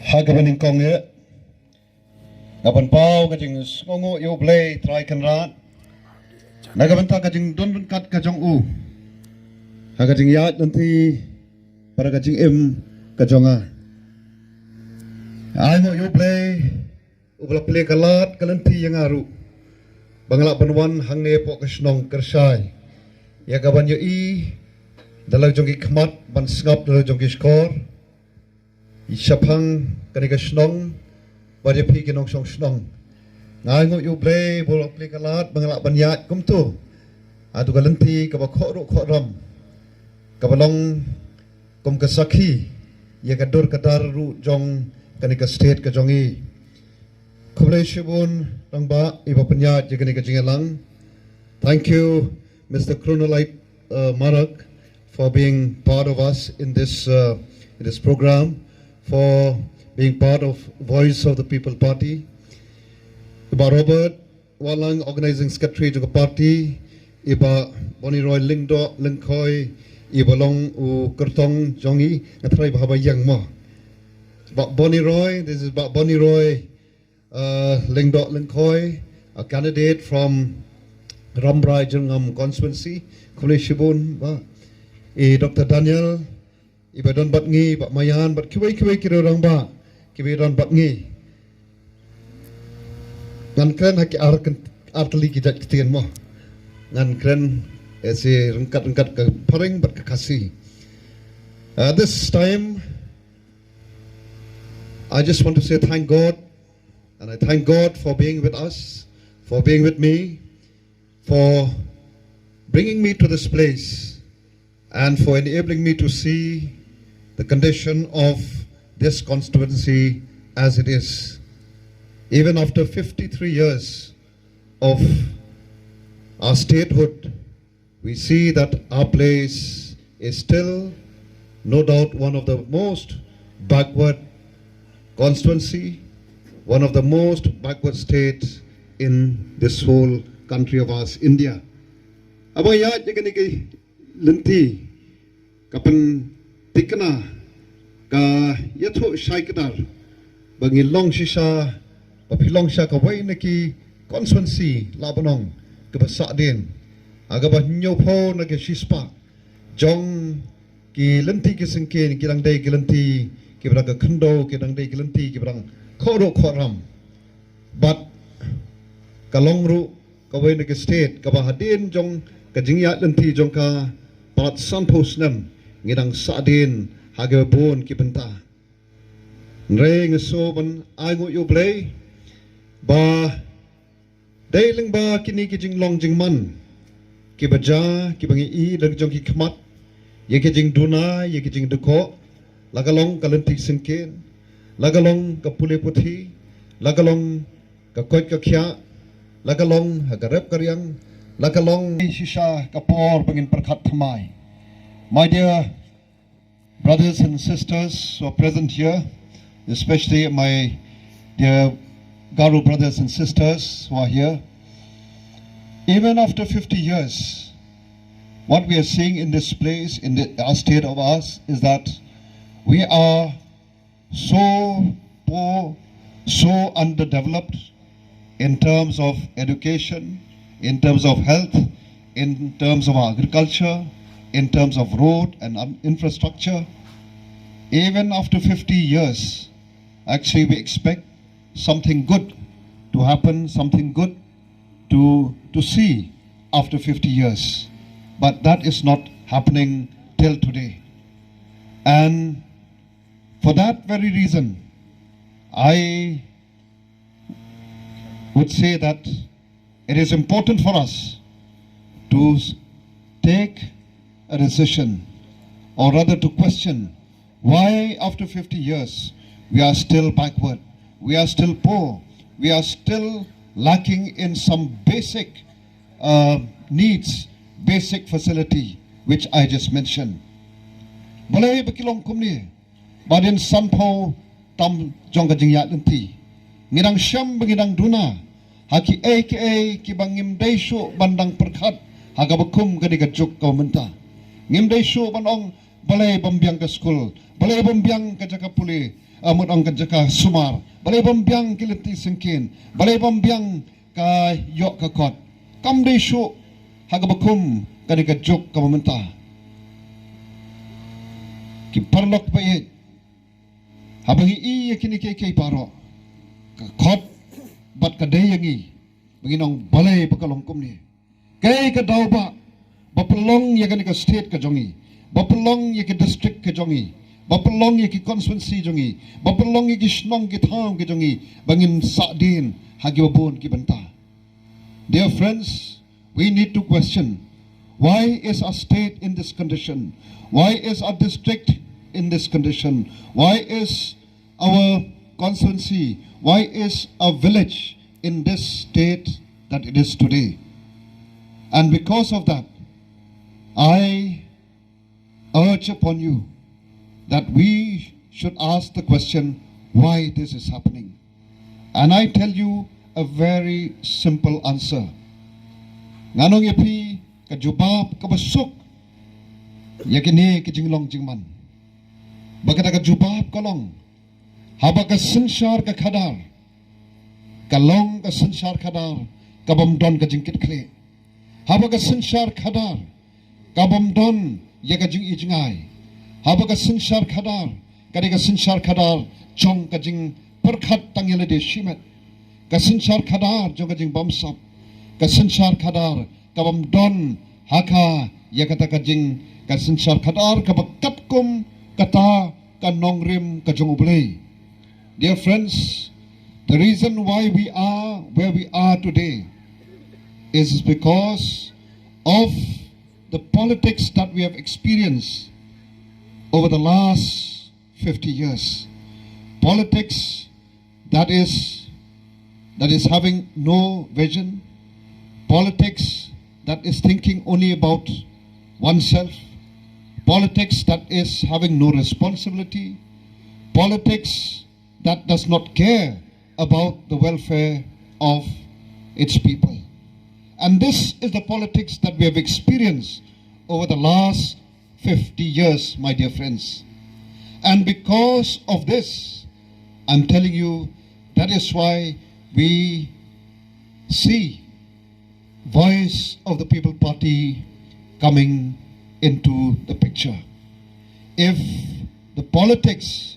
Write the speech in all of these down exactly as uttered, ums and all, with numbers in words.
Ha kaba nyngkong eh, nga pynpaw ka jingsngewnguh ïa U Blei Trai Kynrad na ka bynta ka jingdon ryngkat ka jong u ha ka jingïaid lynti bad ka jingim ka jong nga. Ai nguh ïa U Blei uba la plie ka lad ka lynti ïa nga ruh ba nga lah ban wan hangne hapoh ka shnong Kyrshai ïa ka ban ïohi da la jong ki khmat, ban sngap da la jong ki shkor shaphang kane ka shnong bad ïa phi ki nongshong shnong. Nga ai nguh ïa U Blei ba u la plie ka lad ba nga lah ban ïaid kumto ha tu ka lynti kaba khohruh khohram, kaba long kum ka sakhi ïa ka dur ka dar ruh jong kane ka state ka jong i. Khublei shibun rangbah iba pynïaid ïa kane ka jingïalang. Thank you, Mister Chronolite uh, Marak, for being part of us in this uh, in this program, for being part of Voice of the People Party. Bah Robert Wahlang, Organizing Secretary jong ka party, i Bah Boniroy Lyngdoh Lyngkhoi, iba long u kyrtong jong i, nga tharai ba haba ïeng mo. Bah Boniroy, this is Bah Boniroy uh, Lyngdoh Lyngkhoi, a candidate from Rambrai Jyrngam constituency. Khublei shibun, Bah. I Doctor Daniel, iba don bad ngi, Bah Mayan, bad kiwei kiwei ki riew rangbah kiba don bad ngi. Ngan kren ha ki ar kyn-, ar tylli ki jait ktien mo. Ngan kren eh, shi ryngkat ryngkat ka Phareng bad ka Khasi. Uh, this time, I just want to say thank God, and I thank God for being with us, for being with me, for bringing me to this place, and for enabling me to see the condition of this constituency as it is. Even after fifty-three years of our statehood, we see that our place is still, no doubt, one of the most backward constituency, one of the most backward states in this whole country of ours, India. Haba ïaid ïa kane ka lynti, ka pyntikna, ka ïathuh shai kdar ba ngi long shisha, ba phi long sha kawei na ki constituency, lah ban ong, kaba sahdien ha kaba hynñiewphew na ki shispah jong ki lynti ki syngkien ki dang dei ki lynti kiba dang ka khyndew, ki dang dei ki lynti kiba dang khohruh khohram. Bad ka long ruh kawei na ka state kaba hadien jong ka jingïaid lynti jong ka palat sanphew snem ngi dang sahdien ha kaba bun ki bynta. Hynrei nga sngewbha ban ai nguh ïa U Blei ba dei lyngba kine ki jinglong jingman kiba jia, kiba ngi i da jong ki khmat, ïa ki jingduna, ïa ki jingdukhoh, la ka long ka lynti syngkien, la ka long ka pule puthi, la ka long ka koit ka khiah, la ka long ha ka rep ka riang, la ka long shisha ka por ba ngin pyrkhat thymmai. My dear brothers and sisters who are present here, especially my dear Garo brothers and sisters who are here, even after fifty years, what we are seeing in this place, in the, our state of ours, is that we are so poor, so underdeveloped in terms of education, in terms of health, in terms of agriculture, in terms of road and um, infrastructure. Even after fifty years, actually, we expect something good to happen, something good to, to see after fifty years. But that is not happening till today. And for that very reason, I would say that it is important for us to s- take a decision, or rather to question, why after fifty years we are still backward, we are still poor, we are still lacking in some basic uh, needs, basic facility, which I just mentioned. Balei ba ki long kumne? Ba hadien sanphew tam jong ka jingïaid lynti, ngi dang shem bad ngi dang duna ha kiei kiei kiba ngim dei shuh ban dang pyrkhat ha kaba kum kane ka juk kaba mynta. Ngim dei shuh ban ong balei bym biang ka skul, balei bym biang ka jaka pule, Amut ong ka jaka sumar. Balei bym biang ki lynti syngkien. Balei bym biang ka ïoh ka kot. Kam dei shuh ha kaba kum kane ka juk kaba mynta. Ki paralok ba ïeit. Haba ngi ïohi ïa kine kiei kiei baroh. Ka kot bad ka dei ïa ngi. Ba ngin ong balei ba ka long kumne. Kaei ka daw ba, ba pynlong ïa kane ka state ka jong ngi, ba pynlong ïa ka district ka jong ngi, ba pynlong ïa ka constituency jong ngi, ba pynlong ïa ka shnong ka thaw ka jong ngi, ba ngin sahdien ha kiba bun ki bynta. Dear friends, we need to question, why is a state in this condition? Why is a district in this condition? Why is our constituency, why is a village in this state that it is today? And because of that, I urge upon you that we should ask the question why this is happening. And I tell you a very simple answer. Ngan ong ïa phi ka jubab kaba suk ïa kine ki jinglong jingman. Ba kata ka jubab ka long, haba ka synshar ka khadar ka long ka synshar khadar ka bym don ka jingkitkhlieh. Haba ka synshar khadar ka bym don ïa ka jingijngai. Haba ka synshar khadar ka dei ka synshar khadar jong ka jingpyrkhat tang ïa lade shimet. Ka synshar khadar jong ka jingbamsap. Ka synshar khadar ka bym don ha ka ïa kata ka jing, ka synshar khadar kaba katkum kata ka nongrim ka jong U Blei. Dear friends, the reason why we are where we are today is because of the politics that we have experienced over the last fifty years. Politics that is that is having no vision, politics that is thinking only about oneself, politics that is having no responsibility, politics that does not care about the welfare of its people. And this is the politics that we have experienced over the last fifty years, my dear friends. And because of this, I'm telling you, that is why we see Voice of the People Party coming into the picture. If the politics,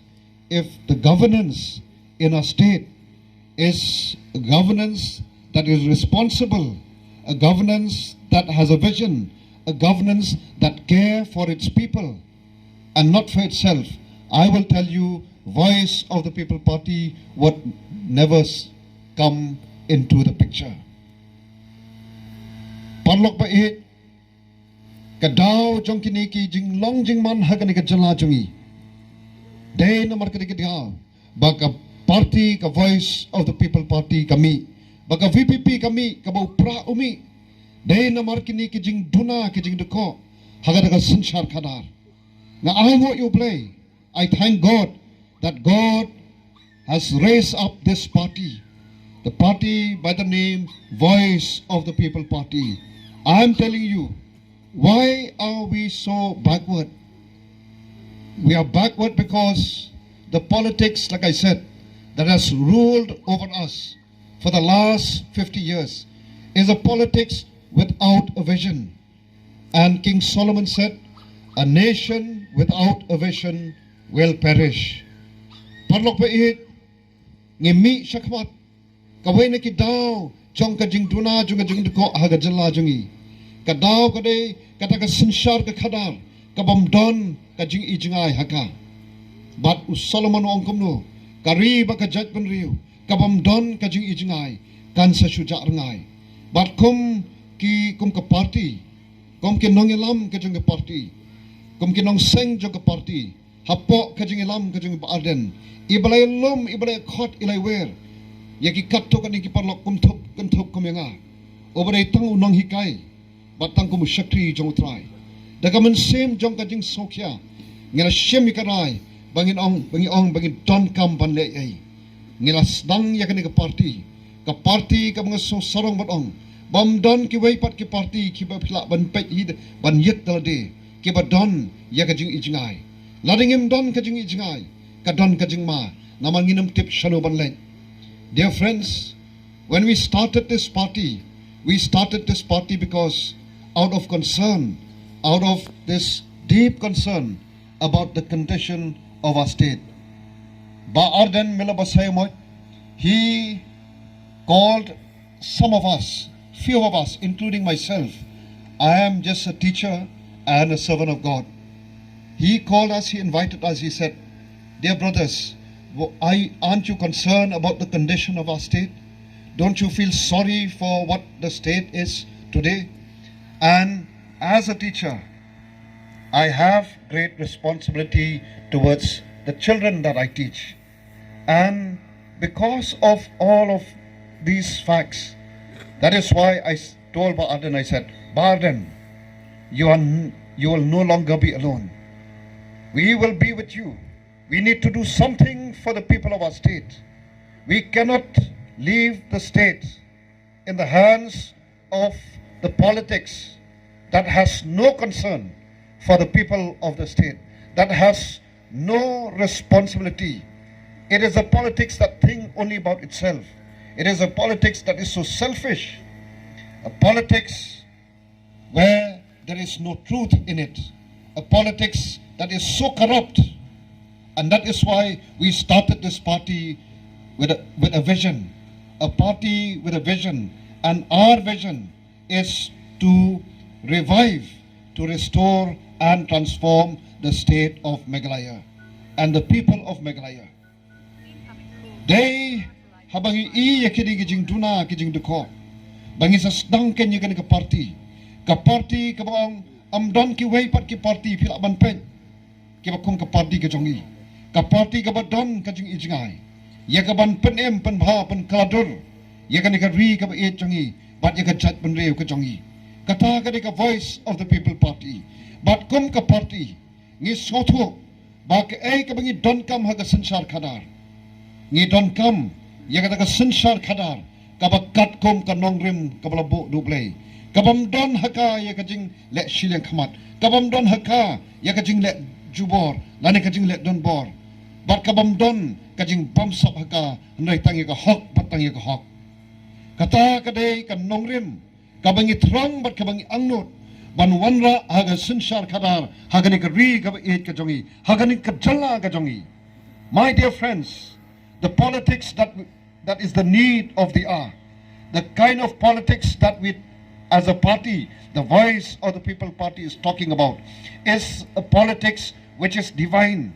if the governance in our state is a governance that is responsible, a governance that has a vision, a governance that care for its people and not for itself, I will tell you, Voice of the People Party would never s- come into the picture. Paralok ba ïeit, ka daw jong kine ki jinglong jingman ha kane ka jylla jong ngi. Dei namar kane ka daw ba ka party, ka Voice of the People Party ka mih, ba ka V P P ka mih, kaba u Prah u mih. Dei namar kine ki jingduna, ki jingdkoh ha kata ka synshar khadar. Nga ainguh ïa U Blei. I thank God that God has raised up this party, the party by the name Voice of the People Party. I am telling you, why are we so backward? We are backward because the politics, like I said, that has ruled over us for the last fifty years is a politics without a vision. And King Solomon said, "A nation without a vision will perish." Paralok ba ïeit, ngi mih shakhmat kawei na ki daw jong ka jingduna, jong ka jingdkoh ha ka jylla jong ngi. Ka daw ka dei kata ka synshar ka khadar ka bym don ka jingijngai ha ka. Bad u Solomon u ong kumno, ka ri bad ka jaitbynriew ka bym don ka jingijngai kan sa shu jah rngai. Bad kum ki, kum ka party, kum ki nongïalam ka jong ka party, kum ki nongseng jong ka party, hapoh ka jingïalam ka jong i Bah Ardent, i ba la ïalum, i ba la ïakhot, i la ïawer ïa ki katto katne ki paralok, kynthup kynthup kum ïa nga, uba dei tang u nonghikai bad tang kum u shakri jong U Trai. Da ka mynsiem jong ka jingsngewkhia ngi la shim ïa ka rai ba ngin ong, ba ngi ong ba ngin donkam ban leh ei. Ngi la sdang ïa kane ka party, ka party kaba nga sngew sarong ban ong, bym don kiwei pat ki party kiba phi lah ban peit hi, ban ïit da lade, kiba don ïa ka jingijngai. Lada ngim don ka jingijngai, ka don ka jingma, namar ngim tip shano ban leit. Dear friends, when we started this party, we started this party because out of concern, out of this deep concern about the condition of our state. Bah Ardent Miller Basaiawmoit, he called some of us, few of us, including myself. I am just a teacher and a servant of God. He called us, he invited us, he said, "Dear brothers, w- I, aren't you concerned about the condition of our state? Don't you feel sorry for what the state is today?" And as a teacher, I have great responsibility towards the children that I teach. And because of all of these facts, that is why I s- told Bah Ardent, I said, "Bah Ardent, you, are, n- you will no longer be alone. We will be with you. We need to do something for the people of our state. We cannot leave the state in the hands of the politics that has no concern for the people of the state, that has no responsibility. It is a politics that think only about itself. It is a politics that is so selfish, a politics where there is no truth in it, a politics that is so corrupt." And that is why we started this party with a, with a vision, a party with a vision. And our vision is to revive, to restore and transform the state of Meghalaya and the people of Meghalaya. Dei haba ngi ïa kine ki jingduna, ki jingdukho, ba ngi sa sdang kane ïa kane ka party. Ka party kaba ong, ym don kiwei pat ki party, phi lah ban peit kiba kum ka party ka jong ngi. Ka party kaba don ka jingijngai ïa kaban pynim, pynbha, pynkylla dur ïa kane ka ri kaba ïeit jong ngi bad ïa ka jaitbynriew ka jong ngi. Kata ka dei ka Voice of the People Party. Bad kum ka party, ngi sngewthuh ba kaei kaba ngi donkam ha ka synshar khadar, ngi donkam ïa kata ka synshar khadar kaba katkum ka nongrim kaba la buh da U Blei, kabym don ha ka ïa ka jingleh shiliang khmat, kabym don ha ka ïa ka jingleh jubor lane ka jingleh donbor, bad kabym don ka jingbamsap ha ka, hynrei tang ïa ka hok bad tang ïa ka hok. Kata ka dei ka nongrim kaba ngi thrang bad kaba ngi angnud ban wanrah ha ka synshar khadar, ha kane ka ri kaba ïeit ka jong ngi, ha kane ka jylla ka jong ngi. My dear friends, the politics that that is the need of the hour, the kind of politics that we, as a party, the Voice of the People Party is talking about, is a politics which is divine,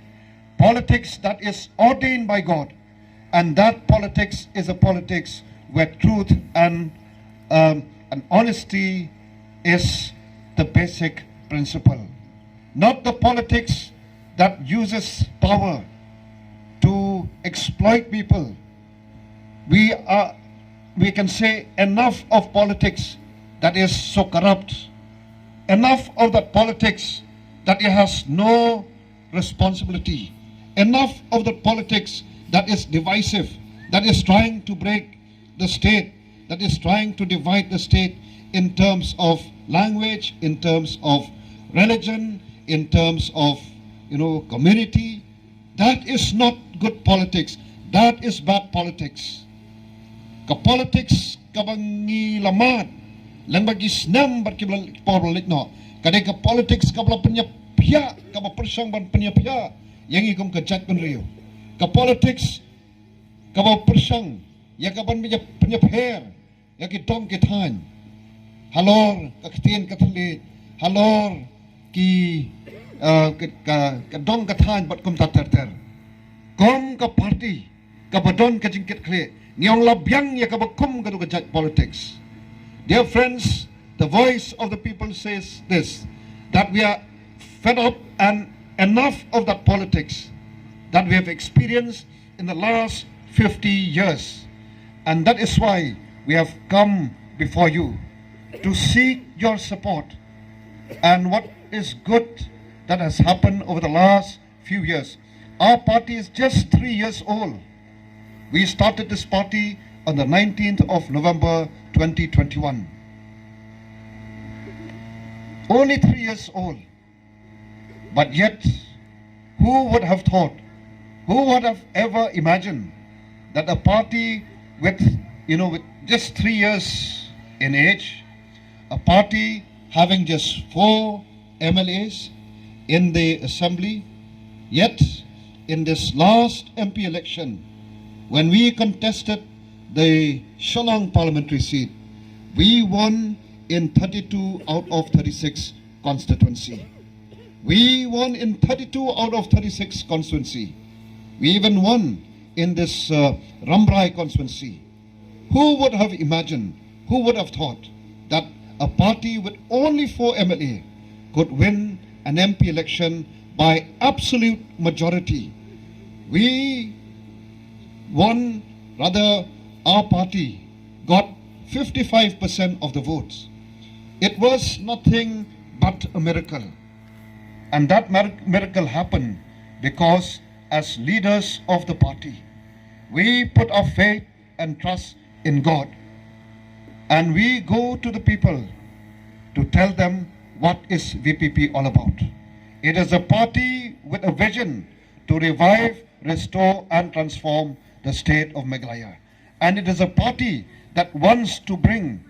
politics that is ordained by God, and that politics is a politics where truth and, um, and honesty is the basic principle, not the politics that uses power to exploit people. We are, we can say, enough of politics that is so corrupt, enough of that politics that it has no responsibility, enough of the politics that is divisive, that is trying to break the state, that is trying to divide the state in terms of language, in terms of religion, in terms of, you know, community. That is not good politics. That is bad politics. Ka politics kaba ngi la mad lyngba ki snem bad ki por ba la leit noh, ka dei ka politics kaba la pynïaphiah, kaba pyrshang ban pynïaphiah ïa ngi kum ka jaitbynriew. Ka politics kaba pyrshang ïa kaban pynïapher ïa ki dong ki thaiñ halor ka ktien ka thylliej, halor ki, eh, ka, ka, ka dong ka thaiñ bad kumta ter ter. Kum ka party kaba don ka jingkitkhlieh, ngi ong la biang ïa kaba kum katu ka jait politics. Dear friends, the Voice of the People says this, that we are fed up and enough of that politics that we have experienced in the last fifty years. And that is why we have come before you to seek your support and what is good that has happened over the last few years. Our party is just three years old. We started this party on the nineteenth of November twenty twenty-one. Only three years old. But yet, who would have thought Who would have ever imagined that a party with, you know, with just three years in age, a party having just four M L As in the assembly, yet in this last M P election, when we contested the Shillong parliamentary seat, we won in thirty-two out of thirty-six constituency. We won in thirty-two out of thirty-six constituency. We even won in this uh, Rambrai constituency. Who would have imagined, who would have thought that a party with only four M L A could win an M P election by absolute majority? We won, rather, our party got fifty-five percent of the votes. It was nothing but a miracle. And that mir- miracle happened because, as leaders of the party, we put our faith and trust in God. And we go to the people to tell them what is V P P all about. It is a party with a vision to revive, restore, and transform the state of Meghalaya. And it is a party that wants to bring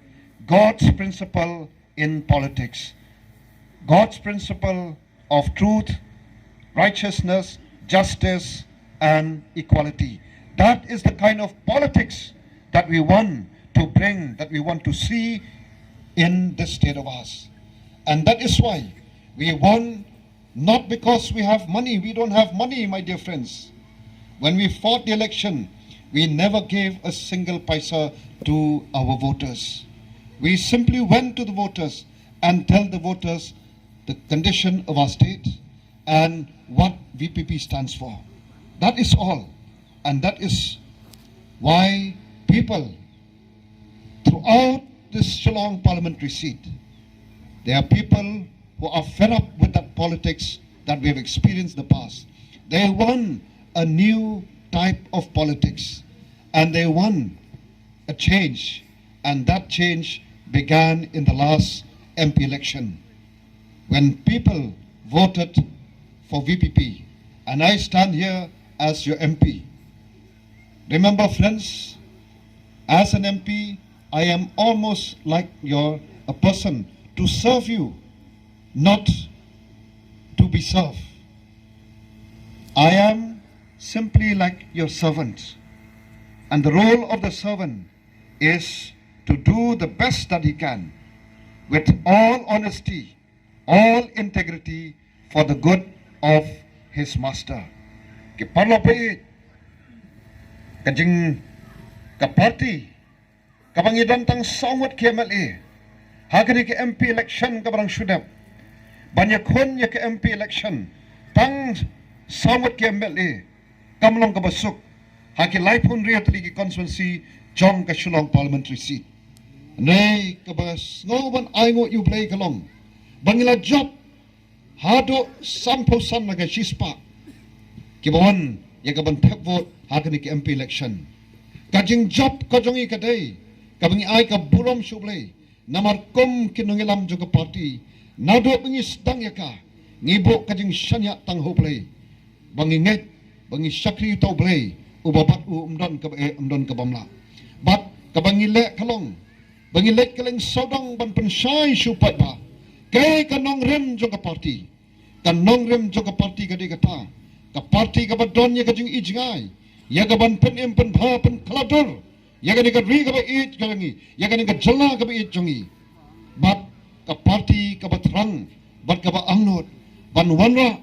God's principle in politics. God's principle of truth, righteousness, justice, and equality. That is the kind of politics that we want to bring, that we want to see in this state of ours. And that is why we want, not because we have money, we don't have money, my dear friends. When we fought the election, we never gave a single paisa to our voters. We simply went to the voters and tell the voters the condition of our state and what V P P stands for. That is all. And that is why people throughout this Shillong parliamentary seat, there are people who are fed up with that politics that we have experienced in the past. They want a new type of politics, and they want a change, and that change began in the last M P election when people voted for V P P, and I stand here as your M P. Remember, friends, as an M P, I am almost like your a person to serve you, not to be served. I am simply like your servant, and the role of the servant is to do the best that he can with all honesty, all integrity for the good of his master. Ki paralok, ka jing ka party kaba ngi don tang saw ngut ki M L A ha kane ka M P election kaba dang shu dep, ban ïakhun ïa ka M P election tang saw ngut ki M L A, kam long kaba suk ha ki laiphew hynriew tylli ki constituency jong ka Shillong parliamentary seat. Hynrei kaba sngew ban ai nguh ïa U Blei ka long ba ngi la jop haduh sanphew san na ka shispah kiba wan ïa ka ban thep vote ha kane ka M P election. Ka jingjop ka jong ngi ka dei kaba ngi ai ka burom sha U Blei, namar kum ki nongïalam jong ka party, naduh ba ngi sdang ïa ka, ngi buh ka jingshaniah tang ha U Blei, ba ngi ngeit ba ngi shakri ïa U Blei uba bat u, ym don kaba eh, ym don kaba mlah. Bad kaba ngi leh ka long ba ngi leit kylleng sawdong ban pynshai sha u paidbah kaei ka nongrim jong ka party. Ka nongrim jong ka party ka dei kata, ka party kaba don ïa ka jingïohi jngai ïa ka ban pynim pynbha pynkhladur ïa kane ka ri kaba ïeit ka jong ngi, ïa kane ka jylla kaba ïeit jong ngi. Bad ka party kaba thrang bad kaba angnud ban wanrah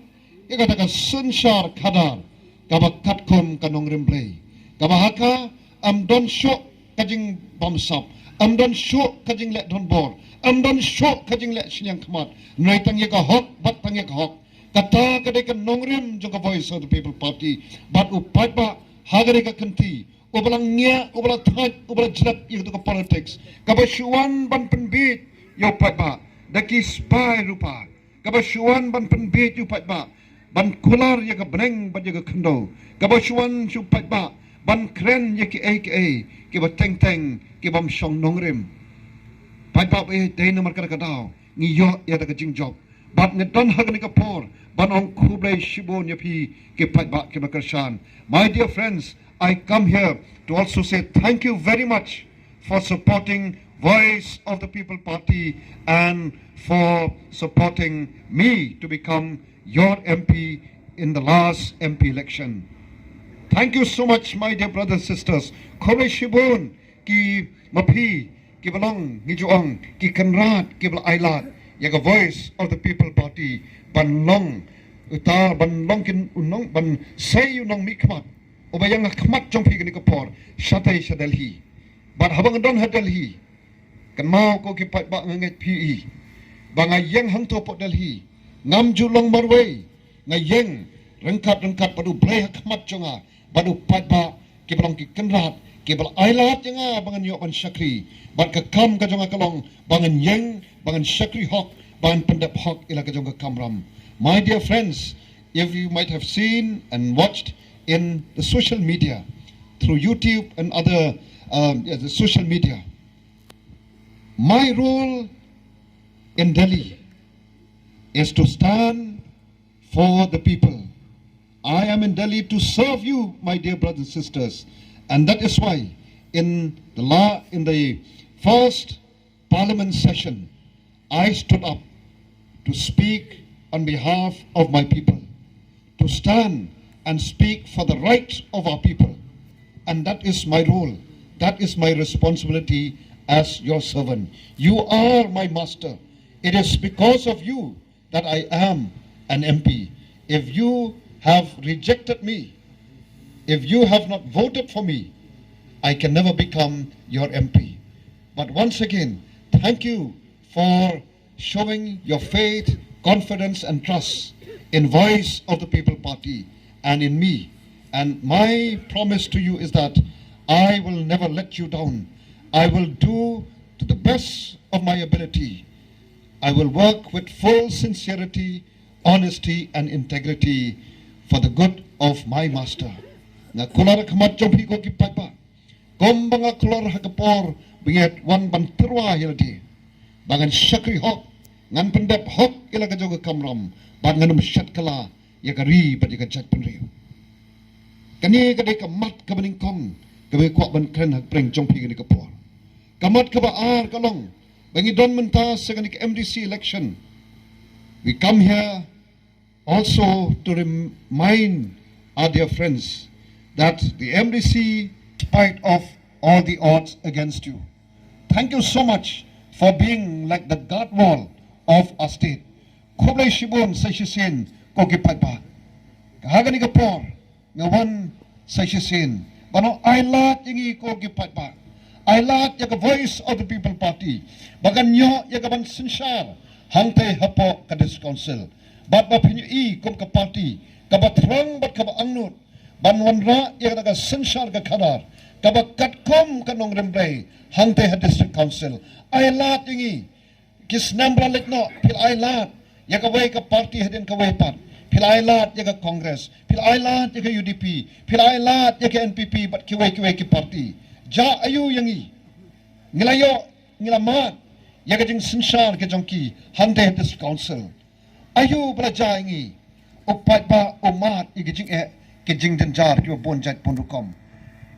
ïa kata ka synshar khadar kaba katkum ka nongrim Blei, kaba ha ka ym don shuh ka jingbamsap, ym don shuh ka jingleh donbor, ym don shuh ka jingleh shiliang khmat, hynrei tang ïa ka hok bad tang ïa ka hok. Kata ka dei ka nongrim jong ka Voice of the People Party. Bad u paidbah ha kane ka kynti, uba la ngiah, uba la thait, uba la jlep ïa kata ka politics kaba shu wan ban pynbiej ïa u paidbah da ki spah rupa, kaba shu wan ban pynbiej ïa u paidbah ban kular ïa ka bneng bad ïa ka khyndew, kaba shu wan sha u paidbah ban kren ïa kiei kiei kiba teng teng, kibym shong nongrim. Paidbah ba ïeit, dei namar kata ka daw ngi ïoh ïa kata ka jingjop Bad nga don ha kane ka por ban ong khublei shibun ïa phi ki paidbah kiba kyrshan. My dear friends, I come here to also say thank you very much for supporting Voice of the People Party and for supporting me to become your M P in the last M P election. Thank you so much, my dear brothers and sisters. Khublei shibun ki ma phi, ki ba long, ngi ju ong, ki kynrad, ki ba la ailad ïa ka Voice of the People Party ban long uta, ban long kin u nong, ban sei u nongmihkhmat uba ïeng ha khmat jong phi kane ka por shatei sha Delhi. Bad haba nga don ha Delhi, kynmaw ko ki paidbah, nga ngeit phi i ba nga ïeng hangto hapoh Delhi, ngam ju long marwei, nga ïeng ryngkat ryngkat bad U Blei ha khmat jong nga bad u paidbah, ki ba long ki kynrad, ki ba la ailad ïa nga ba ngan ïoh ban shakri. Bad ka kam ka jong nga ka long ba ngan ïeng, ba ngan shakri hok, ba ngan pyndep hok ïa la ka jong ka kamram. My dear friends, if you might have seen and watched in the social media, through YouTube and other, um, yeah, the social media, my role in Delhi is to stand for the people. I am in Delhi to serve you, my dear brothers and sisters. And that is why in the la-, in the first parliament session, I stood up to speak on behalf of my people, to stand and speak for the rights of our people. And that is my role. That is my responsibility as your servant. You are my master. It is because of you that I am an M P. If you have rejected me, if you have not voted for me, I can never become your M P. But once again, thank you for showing your faith, confidence, and trust in Voice of the People Party and in me. And my promise to you is that I will never let you down. I will do to the best of my ability. I will work with full sincerity, honesty, and integrity for the good of my master. Nga kular ha khmat jong phi ko ki paidbah, kumba nga kular ha ka por ba nga wan ban tyrwa ïa lade, ba ngan shakri hok, ngan pyndep hok ïa la ka jong ka kamram, bad ngan ym shet kylla ïa ka ri bad ïa ka jaitbynriew. Kane ka dei ka mat kaba nyngkong kaba nga kwah ban kren ha ka pyrthei jong phi kane ka por. Ka mat kaba ar ka long ba ngi don mynta sa kane ka M D C election. We come here also to remind our dear friends that the M D C, despite of all the odds against you, thank you so much for being like the guard wall of our state. Khublei shibun sa shisien ko ki paidbah. Ha kane ka por nga wan sa shisien ban ong ailad ïa ngi ko ki paidbah, ailad ïa ka Voice of the People Party ba kan ïoh ïa ka ban synshar hangtei hapoh ka District Council. Bad ba phin ïohi kum ka party kaba thrang bad kaba angnud ban wanrah ïa ka synshar ka khadar kaba katkum ka nongrim Blei hangtei ha District Council. Ailad ïa ngi. Ki snem ba la leit noh, phi la ailad ïa kawei ka party hadien kawei pat. Phi la ailad ïa ka Congress, phi la ailad ïa ka U D P, phi la ailad ïa ka N P P bad kiwei kiwei ki party. Jia aiu ïa ngi? Ngi la ïoh, ngi la mad ïa ka jingsynshar ka jong ki hangtei ha District Council. Aiu ba la jia ïa ngi? U paidbah u mad ïa ki jingeh, ki jingjynjar kiba bun jait bun rukom.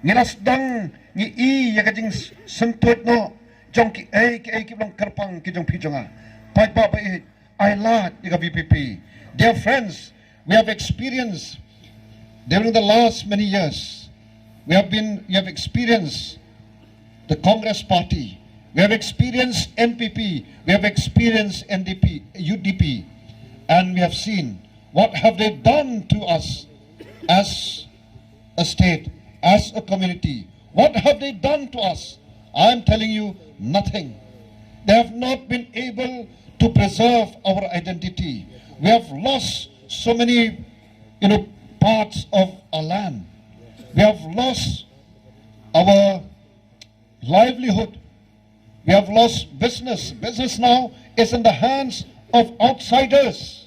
Ngi la sdang ngi i ïa ka jingsyntuid noh jong kiei kiei kiba long kyrpang ki jong phi jong nga. Paidbah ba ïeit, ailad ïa ka V P P. Dear friends, we have experienced during the last many years, we have been, we have experienced the Congress Party. We have experienced N P P. We have experienced N D P, U D P. And we have seen what have they done to us as a state, as a community. What have they done to us? I am telling you, nothing. They have not been able to preserve our identity. We have lost so many, you know, parts of our land. We have lost our livelihood. We have lost business. Business now is in the hands of outsiders.